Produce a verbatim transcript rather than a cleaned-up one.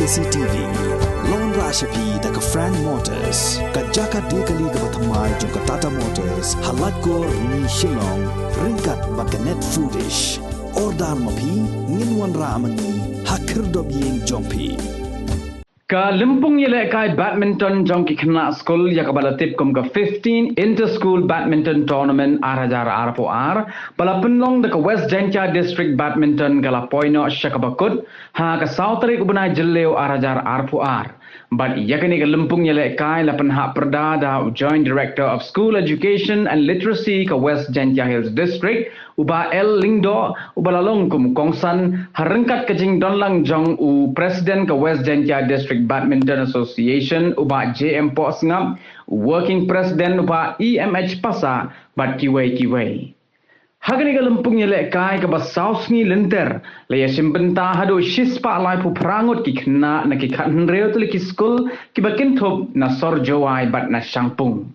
C T V. Long ra sha phi da ka Frank Motors, ka jaka de kali kaba thymmai jong ka Tata Motors ha Laitkor, Rni, Shillong, ryngkat bad ka Net Foodish. Order ma phi, ngin wanrah ma ngi ha khyrdop ïing jong phi. Ka lympung ïalehkai badminton jong ki khynnah skul ïa kaba la tip kum ka fifteen Inter School Badminton Tournament ar hajar arphew ar ba la pynlong da ka West Jaintia District Badminton ka la poi noh sha kaba kut ha ka saw tarik u bnai Jylliew ar hajar arphew ar. Bad ïa kane ka lympung ïalehkai la pynhap pyrda da u Joint Director of School Education and Literacy ka West Jaintia Hills District, u Bah L Lyngdoh, uba la long kum u kongsan ha ryngkat ka jingdonlang jong u President ka West Jaintia District Badminton Association, u Bah J M Pohsngap, u Working President u Bah E M H Passah, bad kiwei kiwei. Ha kane ka lympung ïalehkai kaba saw sngi lynter, la ïashim bynta haduh shispah laiphew phra ngut ki khynnah na ki khathynriew tylli ki skul kiba kynthup na Sor Jowai bad na Shangpung.